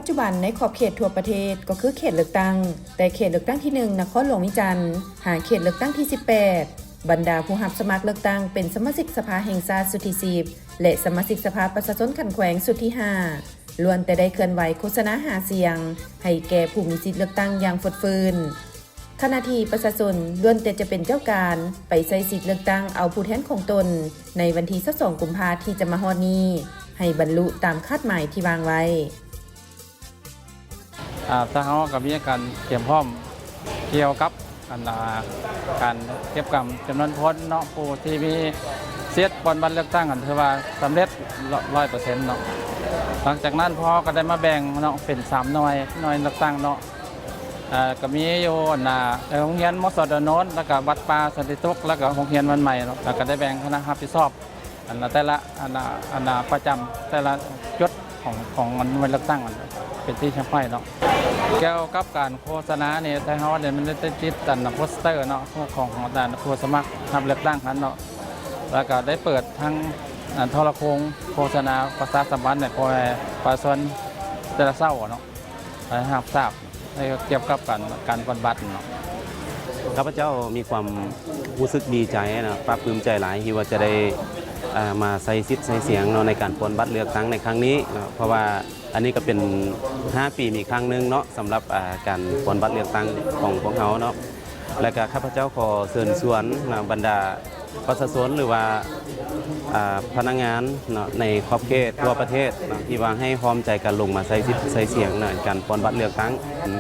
ປັດຈຸບັນໃນຂອບເຂດທົ່ວປະເທດກໍຄືເຂດເລືອກຕັ້ງ ແຕ່ເຂດເລືອກຕັ້ງທີໜຶ່ງ ນະຄອນຫຼວງວຽງຈັນ ຫາເຂດເລືອກຕັ້ງທີສິບແປດ ບັນດາຜູ້ຮັບສະໝັກເລືອກຕັ້ງເປັນສະມາຊິກສະພາແຫ່ງຊາດຊຸດທີສິບ ແລະ ສະມາຊິກສະພາປະຊາຊົນຂັ້ນແຂວງຊຸດທີຫ້າ ລ້ວນແຕ່ໄດ້ເຄື່ອນໄຫວໂຄສະນາຫາສຽງໃຫ້ແກ່ຜູ້ມີສິດເລືອກຕັ້ງຢ່າງຟົດຟື້ນ. ຂະນະທີ່ປະຊາຊົນລ້ວນແຕ່ຈະເປັນເຈົ້າການໄປໃຊ້ສິດເລືອກຕັ້ງເອົາຜູ້ແທນຂອງຕົນໃນວັນທີຊາວສອງ ກຸມພາທີ່ຈະມາຮອດນີ້ ໃຫ້ບັນລຸຕາມຄາດໝາຍທີ່ວາງໄວ້. ອາ ທາງເຮົາກໍມີການກຽມພ້ອມກ່ຽວກັບ ອັນ ອາ ການເກັບກຳຈຳນວນຄົນເນາະ ຜູ້ທີ່ມີສິດປ່ອນບັດເລືອກຕັ້ງ ອັນຖືວ່າສຳເລັດ ຮ້ອຍເປີເຊັນເນາະ. ຫຼັງຈາກນັ້ນ ພວກເຮົາກໍໄດ້ມາແບ່ງເນາະ ເປັນສາມໜ່ວຍ ໜ່ວຍເລືອກຕັ້ງເນາະ. ເອີ ກໍມີຢູ່ ອັນນ່າ ໂຮງຮຽນ ມສດ ໂນນ ແລ້ວກໍວັດປ່າສັນຕິສຸກ ແລ້ວກໍໂຮງຮຽນບ້ານໃໝ່ເນາະ ແລ້ວກໍໄດ້ແບ່ງຄະນະຮັບຜິດຊອບ ອັນນ່າ ແຕ່ລະ ອັນນ່າ ອັນນ່າ ປະຈຳແຕ່ລະຈຸດຂອງ ຂອງໜ່ວຍເລືອກຕັ້ງ ເປັນທີ່ຮຽບຮ້ອຍເນາະ. ກ່ຽວກັບການໂຄສະນານີ້ ໄທເຮົານີ້ມັນໄດ້ຕິດ ອັນນ່າ ໂປສເຕີເນາະ ຂອງ ຂອງ ຂອງ ອັນນ່າ ຜູ້ສະໝັກຮັບເລືອກຕັ້ງຫັ້ນເນາະ ແລ້ວກໍໄດ້ເປີດທາງ ອັນ ໂທລະໂຄ່ງໂຄສະນາປະຊາສຳພັນໃຫ້ພໍ່ແມ່ປະຊາຊົນແຕ່ລະເຊົ້າເນາະ ໃຫ້ຮັບຊາບ ໃນກ່ຽວກັບການ ການປ່ອນບັດເນາະ. ຂ້າພະເຈົ້າມີຄວາມຮູ້ສຶກດີໃຈເນາະ ປາບປຶ້ມໃຈຫຼາຍທີ່ວ່າຈະໄດ້ ເອີ ມາໃຊ້ສິດໃຊ້ສຽງເນາະ ໃນການປ່ອນບັດເລືອກຕັ້ງໃນຄັ້ງນີ້ເນາະ ເພາະວ່າອັນນີ້ກໍເປັນຫ້າປີມີຄັ້ງໜຶ່ງເນາະ ສຳລັບ ອາ ການປ່ອນບັດເລືອກຕັ້ງຂອງພວກເຮົາເນາະ. ແລະກະຂ້າພະເຈົ້າຂໍເຊີນຊວນນະ ບັນດາປະຊາຊົນ ຫຼືວ່າ ອາ ພະນັກງານເນາະ ໃນຂອບເຂດທົ່ວປະເທດເນາະ ທີ່ວ່າໃຫ້ພ້ອມໃຈກັນລົງມາໃຊ້ສິດໃຊ້ສຽງໃນການປ່ອນບັດເລືອກຕັ້ງ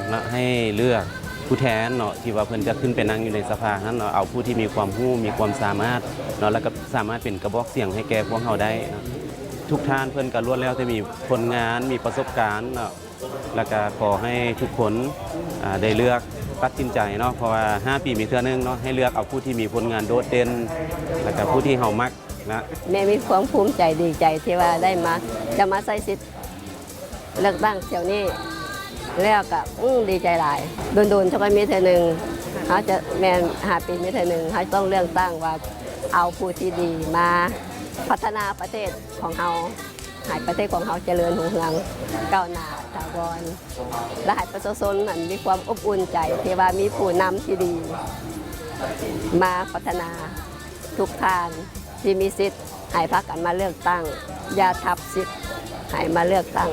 ເນາະ ໃຫ້ເລືອກຜູ້ແທນເນາະ ທີ່ວ່າເພິ່ນຈະຂຶ້ນໄປນັ່ງຢູ່ໃນສະພາຫັ້ນເນາະ ເອົາຜູ້ທີ່ມີຄວາມຮູ້ ມີຄວາມສາມາດເນາະ ແລ້ວກໍສາມາດເປັນກະບອກສຽງໃຫ້ແກ່ພວກເຮົາໄດ້ເນາະ. ທຸກທ່ານເພິ່ນກໍລ້ວນແລ້ວແຕ່ມີຜົນງານ ມີປະສົບການເນາະ ແລ້ວກະຂໍໃຫ້ທຸກຄົນ ອາ ໄດ້ເລືອກຕັດສິນໃຈເນາະ ເພາະວ່າຫ້າປີມີເທື່ອໜຶ່ງເນາະ ໃຫ້ເລືອກເອົາຜູ້ທີ່ມີຜົນງານໂດດເດັ່ນ ແລ້ວກະຜູ້ທີ່ເຮົາມັກນະ. ແມ່ມີຄວາມພູມໃຈດີໃຈທີ່ວ່າໄດ້ມາ ຈະມາໃຊ້ສິດເລືອກຕັ້ງຖ້ຽວນີ້ ແລ້ວກະ ອື ດີໃຈຫຼາຍ ດົນໆ ເທົ່າກັນມີເທື່ອໜຶ່ງ ເຮົາຈະ ແມ່ນຫ້າປີມີເທື່ອໜຶ່ງ ເຮົາຕ້ອງເລືອກຕັ້ງວ່າເອົາຜູ້ທີ່ດີມາພັດທະນາປະເທດຂອງເຮົາ ໃຫ້ປະເທດຂອງເຮົາຈະເລີນຮຸ່ງເຮືອງກ້າວໜ້າຖາວອນ ແລະ ໃຫ້ປະຊາຊົນນັ້ນມີຄວາມອົບອຸ່ນໃຈທີ່ວ່າມີຜູ້ນຳທີ່ດີມາພັດທະນາ. ທຸກທ່ານທີ່ມີສິດໃຫ້ພາກັນມາເລືອກຕັ້ງ ຢ່າທັບສິດ ໃຫ້ມາເລືອກຕັ້ງ